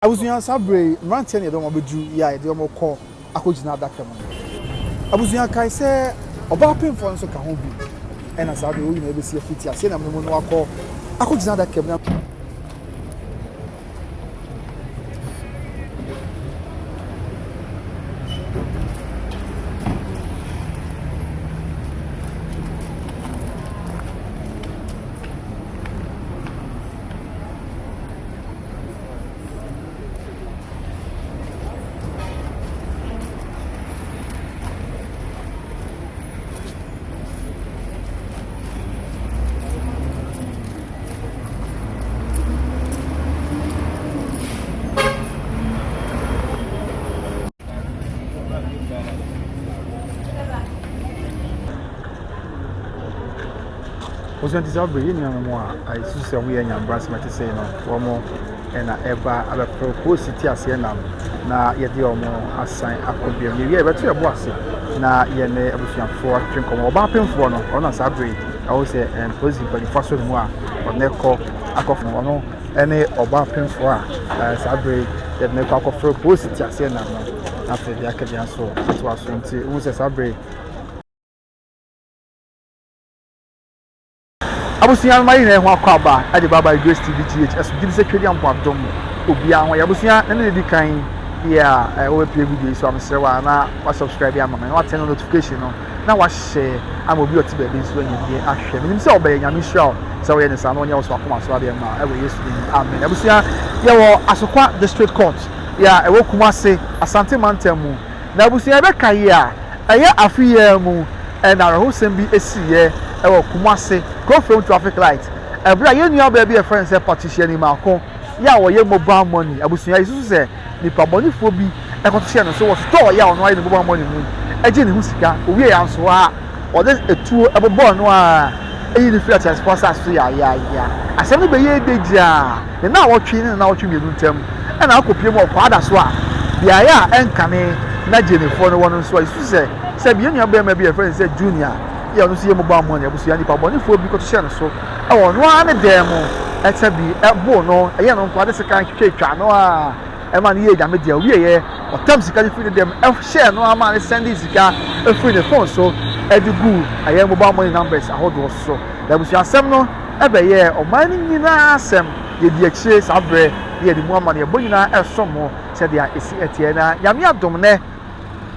Abusua, saa berɛ yi, mmeranteɛ na yɛde wɔn abɛduru yi a yɛde wɔn rekɔ akɔgyina adaka mu no. Abusua, kae sɛ ɔbaa pemfoɔ no nso ka ho bi. Ɛna saa berɛ yi, wɔn nyinaa bɛsi afiri teaseɛnam no mu na wɔakɔ akɔgyina adaka mu. Wɔsua nti saa bere yɛn nuanom a yɛsusu sɛ wɔyɛ nyambrasɛm a ɛte sɛɛ no, wɔn na ɛba abɛforo polisi teaseɛnam na yɛde wɔn asan akɔ bio. Yɛwie a yɛbɛto yɛn bo ase na yɛne abusuafoɔ atwetwe nkɔmmɔ. Ɔbaa pemfoɔ no, ɔno na saa bere yi ɛwɔ sɛ ɛn polisi mpanyinfoɔ asɔ ne mu a ɔne kɔ akɔfo. Ɔno ne ɔbaa pemfoɔ a saa bere yi yɛde ne kɔ akɔforo polisi teaseɛnam no na afei deɛ aka biara nso atoa so. Nti wohu sɛ saa bere yi Abusua no ma yɛn nyinaa ho akwaaba de ba by Grace TV GH ɛso gyidi sɛ Twedeɛ mpo adom obiara ho yɛ abusua na ne di kan yɛ a wɔbɛpie video yi so a mesrɛ wa na wa subscribe ama me na wa turn on notification no na wa share ama obi ɔte baabi nso anya bi ahwɛ menim sɛ ɔbɛyɛ nyame nhyira wo sɛ woyɛ ne saa na ɔnyɛ wo so akoma so adeɛ ma ɛwɔ Yesu din mu amen abusua yɛwɔ Asokwa District Court yɛ a ɛwɔ Kumase Asante mantam mu Na abusua yɛbɛka yi a, ɛyɛ afe yi ara mu na awerɛhosɛm bi siiɛ wɔ Kumasi, Kurofrom traffic light, ɛberɛ a yɛn nuabaa bi a yɛfrɛ no sɛ Patricia Nimako yi a ɔyɛ mobile money abusua yi susu sɛ nipa bɔnefoɔ bi kɔto hyɛɛ no so wɔ sotɔɔ yi a ɔno ayɛ ne mobile money mu gye ne ho sika, ɔwieɛ ara nso a ɔde atuo bobɔɔ no a ɛyi no firi ateasefoɔ asase so yaayaaya. Asɛm no bɛyɛɛ dɛ gyaa ne nnawɔtwe ne ne nnawɔtwe mmienu ntam na akɔpue mu wɔ Kwada so a beaeɛ a ɛnkane na Gyenefoɔ no wɔ no nso a yɛsusu sɛ sɛ yɛn nua barima bi a yɛfrɛ no sɛ Junior yi a ɔno nso yɛ mobile money abusua nipa bɔnefoɔ bi kɔto hyɛɛ no so wɔ ɔno ara ne dan mu ɛkyɛ bi boo no ɛyɛɛ no nkoa de sekan twitwaa no a ɛma no yɛɛ Nyame dea. Ɔwieɛ, ɔtam sika no firi ne dɛm hyɛɛ no ara maa no sɛndee sika firi ne phone so de guu ɛyɛ mobile money numbers ahodoɔ so. Na abusuasɛm no bɛyɛɛ ɔman no nyinaa asɛm. Yɛdi akyire saa berɛ ne yɛde mu amanneɛbɔ nyinaa resom mo sɛdeɛ ɛsi teɛ. Na Nyame adom nnɛ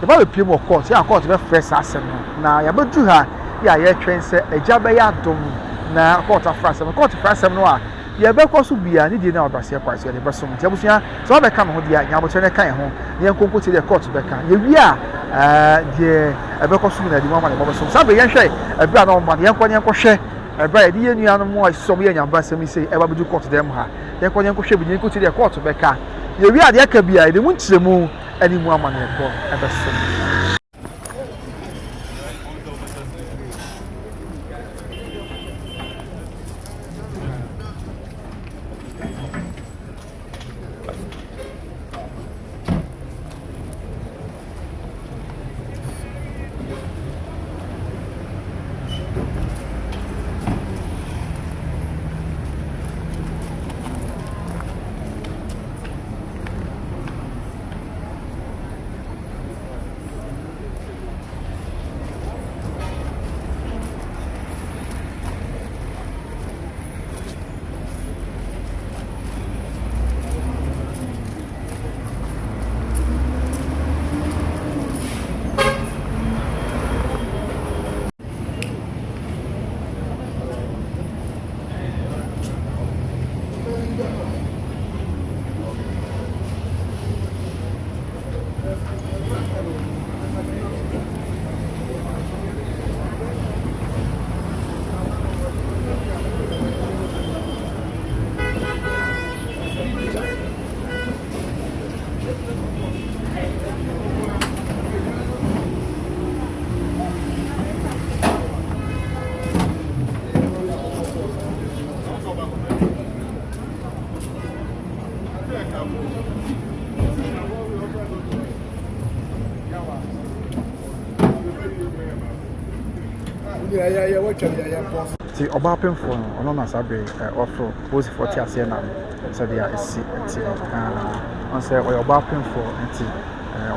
yɛba abɛpue mu wɔ court, yɛ a court bɛfrɛ saa asɛm no. Na yɛabɛduru ha yɛ a yɛretwɛn sɛ Agya bɛyɛ adom na court afrɛ asɛm no. Court frɛ asɛm no a, Deɛ ɛbɛkɔ so biara, ne die ne ahobrɛaseɛ kwan so yɛde bɛsom. Nti abusua, sɛ woabɛka me ho deɛ a, nya aboterɛ na ɛka yɛn ho na yɛnkɔ nkɔtie deɛ kɔɔto bɛka. Yɛwie a, ɛɛ, deɛ ɛbɛkɔ so nyinaa yɛde mu amanneɛbɔ bɛsom. Saa berɛ yi, yɛnhwɛ ɛberɛ a na wɔmma no, yɛnkɔ na yɛnkɔhwɛ ɛberɛ a yɛde yɛn nuanom a ɛsɛ sɛ wɔyɛ anyamebransɛm yi sei ɛreba abɛdu kɔɔto dan mu ha. Yɛnkɔ na yɛnkɔhwɛ bi na yɛnkɔtie deɛ kɔɔto bɛka. Yɛwie a, deɛ aka biara, yɛde mu nkyerɛmu ne mu amanneɛbɔ bɛsom. Nti ɔbaa pemfoɔ no, ɔno na saa bere ɔforo polisifoɔ te aseɛ nam sɛdeɛ ɛsi teɛ. Ɔno sɛ ɔyɛ ɔbaa pemfoɔ nti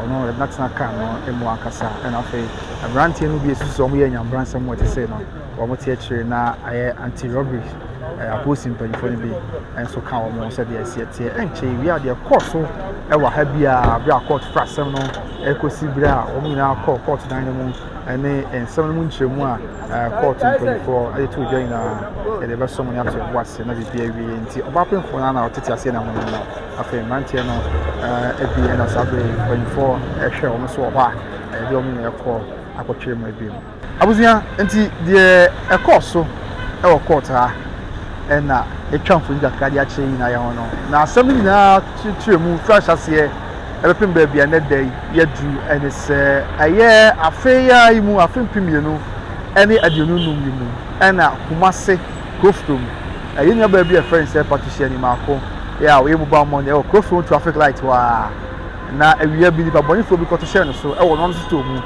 ɔno yɛde no atena kaa no mu ankasa. Ɛna afei mmeranteɛ no bi esusu sɛ wɔyɛ nyambransɛm wɔ ɛte sei no, wɔn te akyire na ayɛ anti-robbery apolisi mpanyinfoɔ no bi nso ka wɔn ho sɛdeɛ ɛsi ɛteɛ. Ɛnkyɛ yi wia deɛ ɛkɔɔ so wɔ ha biara berɛ a court fra asɛm no ɛkɔsi berɛ a wɔn nyinaa kɔɔ court dan no mu ne nsɛm no mu nkyerɛmu a court mpanyinfoɔ de to dwa nyinaa yɛde bɛsɔ mo ne ato ɛbo ase na biribi awie. Nti ɔbaa pemfoɔ no na ɔtete aseɛ na ho no, afei mmeranteɛ no bi na saa berɛ mpanyinfoɔ ɛhwɛ wɔn so wɔ hɔ a yɛde wɔn nyinaa kɔ akɔtwerɛ mu abiem. Abusua, nti deɛ ɛkɔɔ so wɔ court ha ɛna atwa mfonyin kakra de akyerɛ nyinaa yɛn ho no, na asɛm no nyinaa kyerɛkyerɛ mu firi ahyɛaseɛ ɛbɛpem baabi a nnɛ da yi yɛduru ɛne sɛ ɛyɛ afe yi mu, afe 2025 yi mu, ɛna Kumase Kurofrom ɛyɛ nua baabi a ɛfrɛ no sɛ Patricia Nimako yɛ a ɔyɛ mobile money ɛwɔ Kurofrom traffic light hɔ a, na awia bi nipa bɔnefoɔ bi kɔto hyɛɛ no so ɛwɔ ɔno store mu,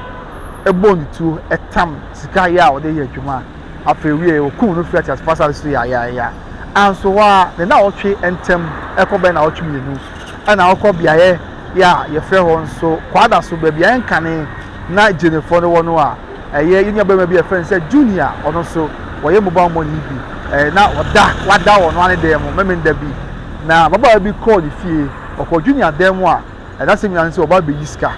ɛbɔ ne tuo, ɛtam sika yɛ a ɔde yɛ adwuma. Afei wie okum no firi ateasefoɔ asase so yaayaaya. Anso hɔ a ne naawɔtwe ntɛm ɛkɔ bɛn naawɔtwe 2 ɛna ɔkɔ beaeɛ yɛ a yɛfrɛ hɔ nso Kwada so, baabi a ɛnkane na gyenefoɔ no wɔ no a ɛyɛ yɛn nua barima bi a yɛfrɛ no sɛ Junior. Ɔno nso wɔyɛ mobile money bi na ɔda wada wɔ no ane dan mu mɛmenda bi na ababaawa bi kɔɔ ne fie. Ɔkɔ Junior dan mu a ɛda sɛ nyinaa sɛ ɔba abɛyi sika.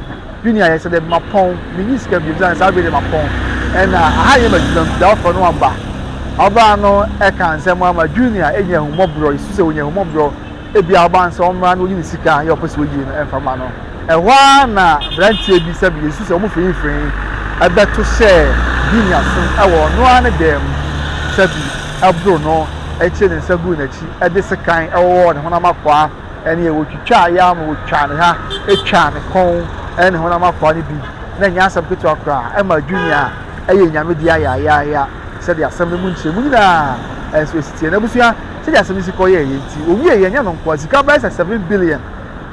Junior yɛ sɛ dɛ mapɔn menyi sika bi sɛ saa bere de mapɔn ɛna aha yɛ m'adwuma mu da ɔfɔ no aba. Ɔbaa no ɛka nsɛm ama Junior enya ahummɔborɔ. Esu sɛ onya ahummɔborɔ ebi a ɔbaa nsɛ ɔmmra na oyi ne sika yɛ ɔpɛ sɛ oyi no ɛmfa ma no. Ɛhɔ ara na aberanteɛ bi sɛ esu sɛ ɔmo firinfirin ɛbɛto hyɛɛ Junior so ɛwɔ ɔno ara ne dan mu, sɛbi ɛboro no, ɛkyerɛ ne nsa guu n'akyi, ɛde sekan ɛwɔwɔ ne honam akwaa, ɛne wɔtwitwaa yɛ ama wɔtwaa ne ha, etwaa ne kɔn ɛne ne honam akwaa no bi. Na ɛnyɛ asɛm ketewa koraa ɛma Junior ɛyɛ Nyame dea yaayaaya. Sɛdeɛ asɛm no mu nkyerɛmu nyinaa ɛnso esi teɛ n'abusua, sɛdeɛ asɛm no si kɔ yɛɛ yɛ nti owie yɛ nyɛ no nkoa sika bɛyɛ sɛ 7 billion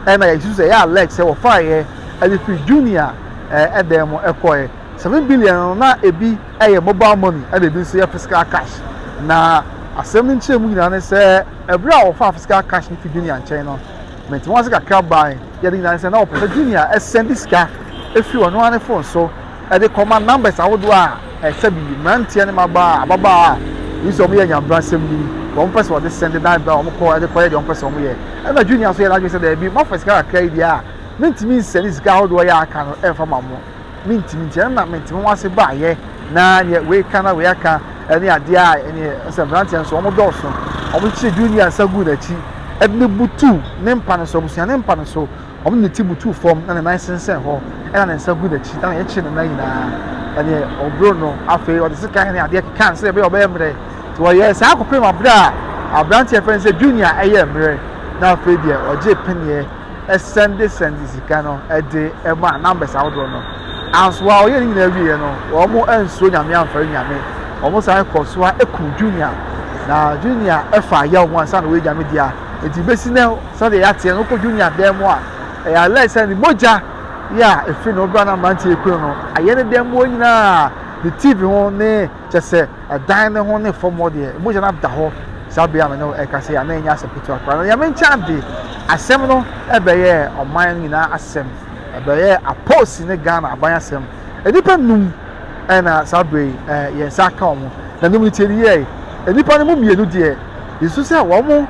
ɛna yɛsusu sɛ ɛyɛ alleged sɛ wɔfaeɛ ɛde firi Junior ɛdan mu ɛkɔɛ. 7 billion no na ebi ɛyɛ mobile money ɛna ebi nso yɛ physical cash. Na asɛm no nkyerɛmu nyinaa ne sɛ ɛberɛ a wɔfaa physical cash no fi Junior nkyɛn no, mɛnti wɔn ase kakra ban yɛde nyinaa ne sɛ na wɔpɛ sɛ Junior ɛsend sika efiri ɔno ara ne phone so ɛde kɔma numbers ahodoɔ a ɛsɛ bi mmeranteɛ ne mmabaa ababaawa a yi sɛ wɔn yɛ nyambrasɛm yi wɔn pɛ sɛ wɔde send dan bra wɔn kɔ ɛde kɔyɛ deɛ wɔn pɛ sɛ wɔn yɛ. Ɛna Junior nso yɛ n'adwene sɛ dɛbi, mafa sika kakra yi deɛ a mentumi nsend sika ahodoɔ yɛ aka no ɛmfa ma mo, mentumi. Nti ɛna mentumi wɔn ase baayɛ na neɛ wei ka na wei aka ɛne adeɛ a ɛne sɛ mmeranteɛ nso wɔn dɔɔso. Wɔn kyekyere Junior nsa gu n'akyi, ɛde ne butu ne mpa no so. Abusua, ne mpa no so wɔn ne ti butu fam na ne nan sensɛn hɔ, ɛna ne nsa gu n'akyi na yɛkyerɛ ne nan nyinaa ɛne ɔboro no. Afei ɔde sika ne adeɛ keka ne sɛ ɛbɛyɛ ɔbɛyɛ mmerɛ. Nti wɔyɛ saa akɔpem abere a aberanteɛ fɛn sɛ Junior ɛyɛ mmerɛ, na afei deɛ ɔgye peneɛ ɛsend send sika no ɛde ɛma numbers ahodoɔ no. Anso a ɔyɛ ne nyinaa wieɛ no, wɔn ansuro Nyame amfɛre Nyame. Wɔn san kɔ so a ekum Junior na Junior ɛfa yaw mu ansa na wɔyɛ Nyame dea. Nti besi nɛ sɛdeɛ yɛateɛ no, wokɔ Junior dan mu a, ɛyɛ alɛ sɛ ne mogya yɛ a efiri ne ɔbra na mmeranteɛ ekunu no ayɛ ne dan mu hɔ nyinaa, ne TV ho ne kyɛ sɛ ɛdan ne ho ne fam hɔ deɛ, mogya no ada hɔ. Saa bea no ne ɛka sɛ ana ɛnyɛ asɛm ketewa koraa. Na Nyame nkyɛn de asɛm no ɛbɛyɛ ɔman no nyinaa asɛm, ɛbɛyɛ apolisi ne Ghana aban asɛm. Nnipa num ɛna saa bere yi yɛn nsa aka wɔn na num no tie ne yie. Nnipa no mu mmienu deɛ, yɛsu sɛ wɔn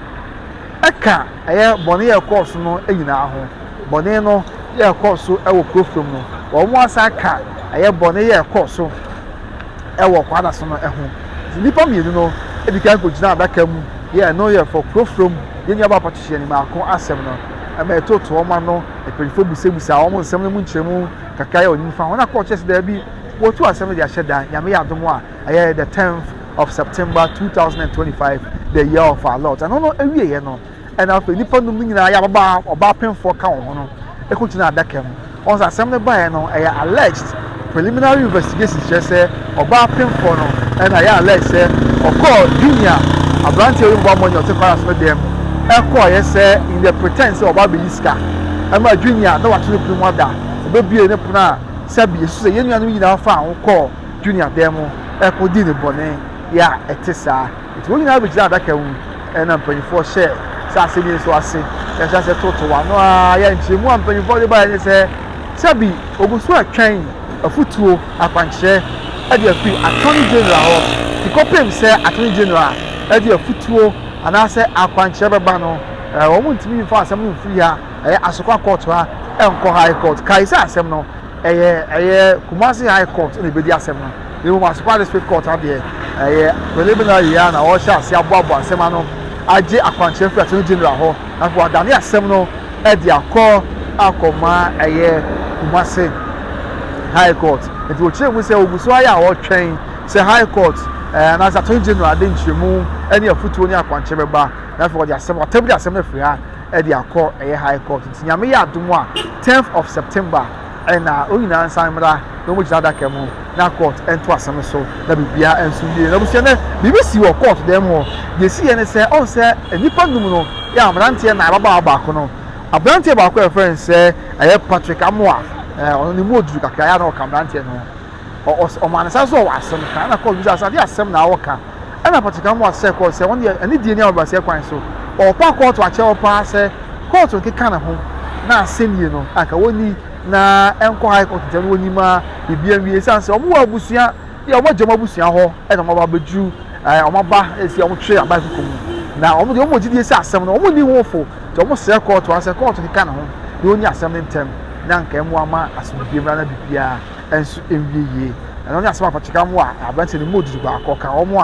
ɛka ɛyɛ bɔne yɛ ɛkɔɔ so no nyinaa ho. Bɔne no yɛ ɛkɔɔ so ɛwɔ kuro fam no, wɔn asa ka ɛyɛ bɔne yɛ ɛkɔɔ so ɛwɔ Kwada so no ɛho. Nnipa mmienu no edi kan kɔgyina adaka mu yɛ ɛno yɛ fɔ kuro fam yɛn nua baapa kyekyɛ ne maako asɛm no ɛma ɛtoto wɔn ano. Mpanyinfoɔ busabusa wɔn nsɛm no mu nkyerɛmu kakra yɛ onyim fa wɔn akɔ kyerɛ sɛ daabi, wɔtu asɛm no de ahyɛ dan. Nyame yɛ adom a, ɛyɛ the 10th of September 2025, the year of our Lord. Ɛno no awieɛ no, ɛna afei nnipa num no nyinaa yɛ ababaa ɔbaa pemfoɔ ka wɔn ho no ɛkɔgyina adaka mu. Wɔn sɛ asɛm no baeɛ no, ɛyɛ alleged preliminary investigation kyerɛ sɛ ɔbaa pemfoɔ no ɛna ɛyɛ alleged sɛ ɔkɔɔ Junior aberanteɛ yi mbɔ amɔ ɔte kwan so no dɛm ɛkɔɔyɛ sɛ in the pretend sɛ ɔbaa bɛyi sika ɛma Junior na wato ne pono mu ada. Ɔbɛbie ne pono a, sɛbi esu sɛ yɛn nuanom nyinaa fa ho kɔɔ Junior dan mu ɛkɔdi ne bɔne yɛ a ɛte saa. Nti wɔn nyinaa bɛgyina adaka mu, ɛna mpanyinfoɔ hyɛ saa asɛm yi nso ase. yɛhyɛ ase toto ano a yɛ nkyerɛmu a mpanyinfoɔ de baeɛ ne sɛ sɛbi ogu so atwɛn afutuo akwankyerɛ de afiri Attorney General hɔ nti kɔpem sɛ Attorney General de afutuo anaasɛ akwankyerɛ bɛba no wɔn ntumi mfa asɛm no mfiri ha ɛyɛ Asokwa Court ha nkɔ High Court. Kae sɛ asɛm no ɛyɛ ɛyɛ Kumasi High Court na ebedi asɛm no na mmom Asokwa District Court adeɛ ɛyɛ preliminary a na wɔhyɛ ase aboaboa asɛm ano agye akwankyerɛ firi Attorney General hɔ na afei wɔadane asɛm no de akɔ akɔma ɛyɛ Kumasi High Court. Nti wɔkyerɛ mu sɛ wɔgu so ayɛ a wɔretwɛn sɛ High Court anaasɛ Attorney General de nkyerɛmu ne afotuo ne akwankyerɛ bɛba na afei wɔde asɛm wɔatam de asɛm no afiri ha de akɔ ɛyɛ High Court. Nti Nyame yɛ adom a 10th of September ɛna wɔn nyinaa nsan mmra na wɔn gyina adaka mu na court nto asɛm so na biribiara nso wie. Na abusua no biribi si wɔ court dan mu hɔ. Deɛ esi yɛ ne sɛ ɔn sɛ nnipa num no yɛ aberanteɛ na ababaawa baako no. Aberanteɛ baako a yɛfrɛ no sɛ ɛyɛ Patrick Amoah, ɛɛ ɔno ne mu oduru kakra yɛ a na ɔka aberanteɛ no ho. Ɔ ɔs ɔmaa ne nsa so ɔwɔ asɛm ka ɛna court bisa sɛ adeɛ asɛm na ɔka. Ɛna Patrick Amoah sɛ court sɛ ɔno deɛ anidie ne ahobrɛaseɛ kwan so ɔrepa court akyɛw paa sɛ court nkeka ne ho na asɛnnie no anka wɔnni na ɛnkɔ high court ntɛm na wɔnni ma biribi anwie esiane sɛ wɔn wɔ abusua yɛ wɔn agya wɔn abusua hɔ ɛna wɔn aba abɛduru ɛɛ wɔn aba esi wɔn twe aba koko mu na wɔn deɛ wɔn wɔ gyidie sɛ asɛm no wɔn nni ho fo nti wɔn srɛ kɔɔto asɛ kɔɔto keka ne ho na wɔnni asɛm no ntɛm na nka ɛmo ama asomdwie mmra na biribiara nso nwie yie. Ɛno ne asɛm a Patrick Amoah a aberanteɛ no mu odudu baako ɔka wɔn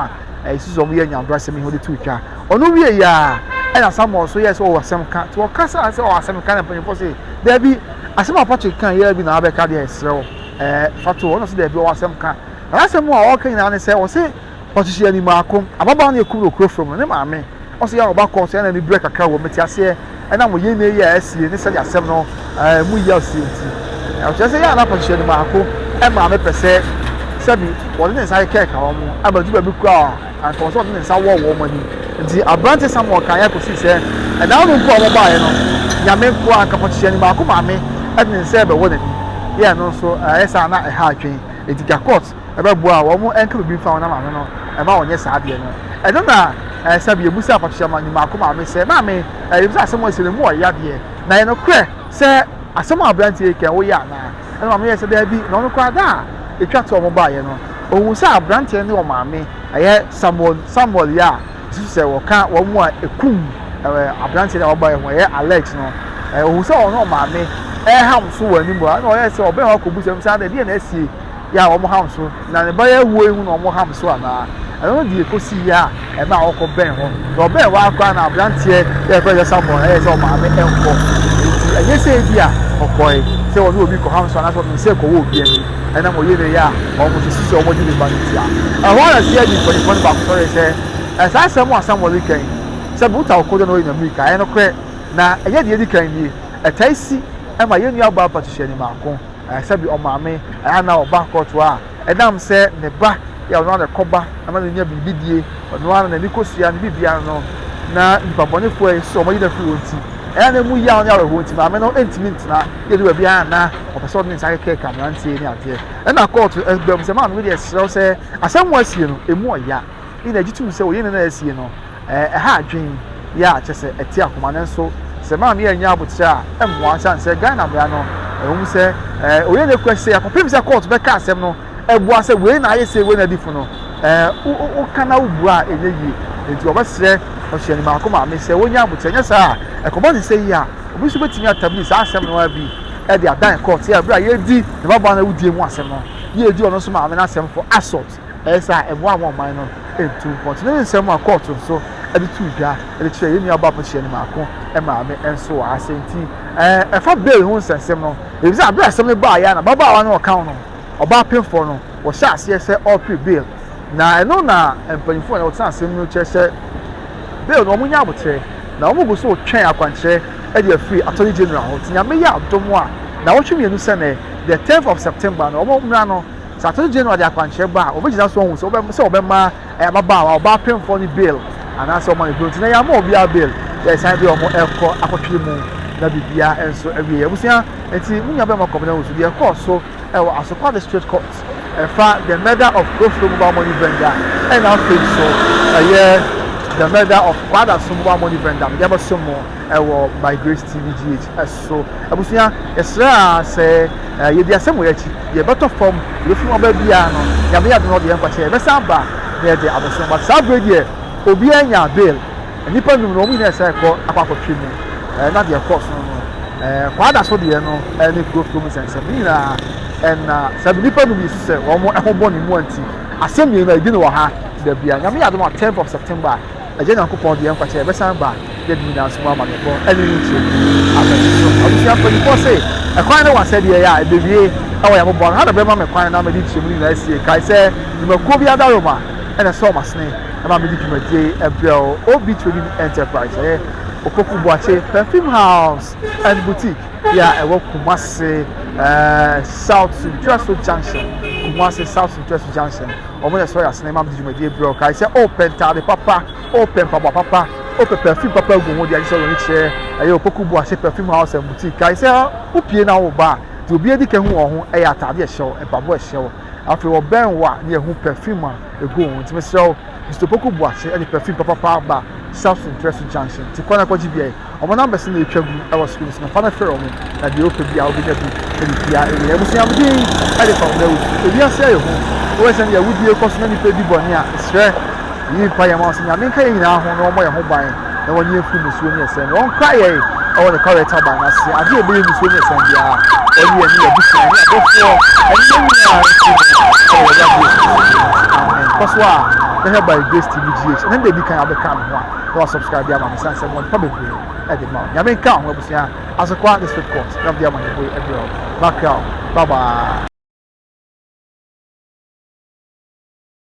a ɛsi sɛ wɔyɛ nyandorasɛm yi ho de too dwa. Ɔno wie yɛ a ɛna Samuel nso yɛɛ sɛ ɔwɔ asɛm ka nti ɔkasa sɛ ɔwɔ asɛm ka na mpanyinfoɔ se daabi asɛm a Patrick ka yɛ bi na abɛka deɛ ɛserɛ wo ɛɛ fa to hɔ. Ɔno nso daabi ɔwɔ asɛm ka. Na n'asɛm a ɔka nyinaa ne sɛ ɔse Patricia ni maako ababaawa no yɛkum no wɔ kuro fam no ne maame ɔse yɛ a ɔba kɔɔ so yɛ na ani brɛ kakra wɔ mete aseɛ ɛnam ɔyɛ nne yi a asie ne sɛdeɛ asɛm no mu yaw sie nti. Ɔkyerɛ sɛ yɛ a na Patricia ni maako maame pɛ sɛ sɛbi wɔde ne nsa kɛkɛ wɔn ama ɛdu baabi koraa a anka wɔn sɛ ɔde ne nsa wɔ wɔn ani. Nti aberante Samuel kaeɛ kɔsii sɛ ɛda no mpo a wɔbaeɛ no Nyame nkoa anka Patricia ni maako maame de ne nsa rebɛwɔ n'ani. Yɛ ɛno nso ɛyɛ saa na ɛha adwene. Enti Gakot ɛbɛboa a wɔn nka biribi mfa ho na maame no mma wɔnyɛ saa adeɛ no. Ɛno na sɛbi yɛbusaa Patricia Nyimako maame sɛ, Maame, yɛbisa asɛm a ɛsi no mu ɔya deɛ, na ɛyɛ nokorɛ sɛ asɛm a aberanteɛ yi ka yi woyɛ anaa? Ɛna maame yɛɛ sɛ daabi, na ɔno koraa da a ɛtwa to a wɔbaeɛ no, ɔhuu sɛ aberanteɛ ne ɔmaame, ɛyɛ Samuel Samuel yi a ɛsusu sɛ wɔka wɔn a ɛkum aberanteɛ no a wɔbaeɛ ho, ɛyɛ Alex no, ɔhuu sɛ ɔne ɔmaame ɛreham so wɔ anim hɔ, ɛna ɔyɛɛ sɛ ɔbɛn hɔ akɔbusa mu sɛ adɛn, deɛ na asie? Yɛ a wɔham so, na ne ba yi awuo yi ho na wɔham so anaa? Ɛno no deɛ ɛkɔsii yɛ a ɛmaa ɔkɔ bɛn hɔ. Na ɔbɛn hɔ ara koraa na aberanteɛ yɛ ɛfrɛ sɛ Samuel no ɛyɛ sɛ ɔmaame nkɔ. Enti ɛnyɛ sɛ ebi a ɔkɔe sɛ ɔne obi kɔham so anaasɛ ɔde ne nsa rekɔwɔ obi ani ɛnam ɔyɛ ne yɛ a wɔsusu sɛ wɔde ne ba no nti a. Ɛhɔ ara na CID mpanimfoɔ no baako sɔree sɛ, Saa asɛm a Samuel reka yi, sɛ Buta ɔkɔdɔ na ɔyɛ n'amirika, ɛyɛ nokorɛ, na ɛnyɛ deɛ ɛdi kan nie. Ɛtae si ma yɛn nuabaa Patricia Animako. Sɛbi ɔmaame anaa ɔba kɔɔto a, ɛnam sɛ ne ba yɛ ɔno ara na ɛkɔba ma no nya biribi die, ɔno ara na n'ani kosua ne biribiara no, na nnipa bɔnefoɔ a ɛsɛ sɛ wɔyi no afiri hɔ nti, ɛyɛ a na emu yaw ne awerɛhoɔ nti, maame no ntumi ntena yɛ du baabi a na ɔpɛ sɛ ɔde ne nsa kekeka mmeranteɛ ne adeɛ. Ɛna kɔɔto ba mu sɛ, maame me deɛ srɛ wo sɛ asɛm a asie no, emu ɔya. Yi na gye tom sɛ oye ne na asie no, ɛha adwen yɛ a kyɛsɛ ɛte akoma nanso sɛ maame annya aboterɛ a ɛmmoa ɛsiane sɛ Ghana mmara no ɛwom sɛ oye na kura sei akɔpem sɛ court bɛka asɛm no ɛboa sɛ wei na ayɛ sei wei na adi fo no woka na wobua a ɛnyɛ yie nti wɔbɛsrɛ ɔhyɛne maako maame sɛ wɔnya aboterɛ nyɛ saa a ɛkɔba ne sɛ yi a obi nso bɛtumi atabiri saa asɛm no ara bi ɛde adan court yɛ berɛ a yɛdi ne babaa no awudie mu asɛm no yɛdi ɔno nso maame no asɛm for assault. Ɛyɛ saa a, ɛboa ma ɔman no ntu mpɔn. Nti ne nsɛm a kɔɔto nso de too dwa de kyerɛɛ yɛn nuabaa Patricia Animako maame nso wɔ ha sɛ nti ɛfa bail ho nsɛnsɛm no, efisɛ bere a asɛm no baeɛ a na ababaawa no a ɔka ho no, ɔbaa pemfoɔ no, wɔhyɛɛ aseɛ sɛ ɔrepere bail. Na ɛno na mpanyinfoɔ a wɔtena asɛm no kyerɛ sɛ bail no wɔnya aboterɛ na wɔgu so retwɛn akwankyerɛ de afiri Attorney General hɔ. Nti Nyame yɛ adom a, nnawɔtwe mmienu sɛnɛ, the 10th of September no, wɔn mmra no. Sɛ Attorney General de akwankyerɛ ba a, wɔbɛgyina so ahu sɛ wɔbɛ sɛ wɔbɛma ababaawa, ɔbaa pemfoɔ no bail anaasɛ wɔma no bail. Nti na yɛama obiara bail, yɛsan de wɔn rekɔ akɔtwere mu na biribiara nso awie. Abusua, nti mo nua bɛrima Kwabena Owusu, deɛ ɛkɔɔ so wɔ Asokwa District Court ɛfa the murder of Kurofuro Mobile Money Vendor ɛna afei nso ɛyɛ. The Murder of Kwadaso Mobile Money Vendor mede abɛso mo ɛwɔ By Grace TV GH ɛso. Abusua, yɛsrɛ a sɛ yɛdi asɛm wɔ akyi, deɛ ɛbɛtɔ fam, yɛbɛfi mu aba biara no, Nyame yɛ adom na ɔde yɛn nkwakyɛ, yɛbɛsan aba na yɛde abɛso. But saa berɛ deɛ, obiara nya bail. Nnipa num no, wɔn nyinaa ɛsɛ kɔ akɔ akɔtwe mu. Na deɛ ɛkɔɔ so no, Kwadaso deɛ no ɛne kuro kurom nsɛnsɛm ne nyinaa ɛna saa nnipa num yi so sɛ wɔn ɛho bɔ ne mu anti asɛm mmienu a ɛdi no wɔ ha da bia. Nyame yɛ adom a 10th of September, Agya Nyankopɔn de yɛn nkwakyɛ, yɛbɛsan ba yɛde nyinaa nso mu ama ne bɔ ɛne ne nkyerɛmu abɛto so. Abusua mpanyinfoɔ se ɛkwan ne wasɛdeɛ yɛ a ɛbɛwie ɛwɔ yɛn aboboa no ha na bɛma me kwan na mede nkyerɛmu no nyinaa asie. Kae sɛ dwumakuo bi adaroma ɛna ɛsɛ ɔmo asene ɛma mede dwumadie ɛbrɛ wo. OB Trading Enterprise, ɛyɛ Opoku Boakye Perfume House and Boutique yɛ a ɛwɔ Kumase South Suntreso Junction. Kumase South Suntreso Junction, wɔn na ɛsɔ yɛ asene ma mede dwumadie brɛ wo. Kae sɛ ɔpɛ ntaade papa, ɔpɛ mpaboa papa, ɔpɛ perfume papa agu ho deɛ agye sɛ wɔn kyerɛ ɛyɛ Opoku Boakye Perfume House and Boutique. Kae sɛ wopie na wo ba deɛ obi adi ka hu wɔn ho ɛyɛ ataade ɛhyɛw, mpaboa ɛhyɛw, afei wɔbɛn wo a ne yɛhu perfume a egu ho. Nti mesrɛ wo, Mr Opoku Boakye ɛde perfume papapa aba South Suntreso Junction, nti kwan akɔgye bia yi, wɔn numbers na etwa gu ɛwɔ screen so na fa no frɛ wɔn na deɛ ɔpɛ bi a wobɛnya bi ɛde pia ɛwia. Abusua, mo din ɛde fa wɔn awusu ewiase ayɛ ho wɔyɛ sɛ deɛ awudie kɔ so na nipa di bɔne a, mesrɛ yi mpa yɛn ma wɔn sɛ Nyame nka yɛn nyinaa ho na wɔmmɔ yɛn ho ban na wɔnyi yɛn firi musuo ne ɛsɛn na wɔnkora yɛn ɛwɔ ne kɔrɛ taban n'ase. Adeɛ a ɛbɛyɛ musuo ne ɛsɛn biara, ɔne yɛn ne yɛn abusua ne adɔfoɔ ɛne yɛn nyinaa mfiri mu ɛwɔ yɛn Awurade Yesu Kristo din mu, amen. Kɔ so a na hwɛ By Grace TV GH ɛne deɛ di kan abɛka me ho a na wa subscribe ama me san sɛ mo nipa bebree ɛde ma wo. Nyame nka ho. Abusua, Asokwa District Court na mede ama ne boy ɛbrɛ wo. Makra wo, bye bye.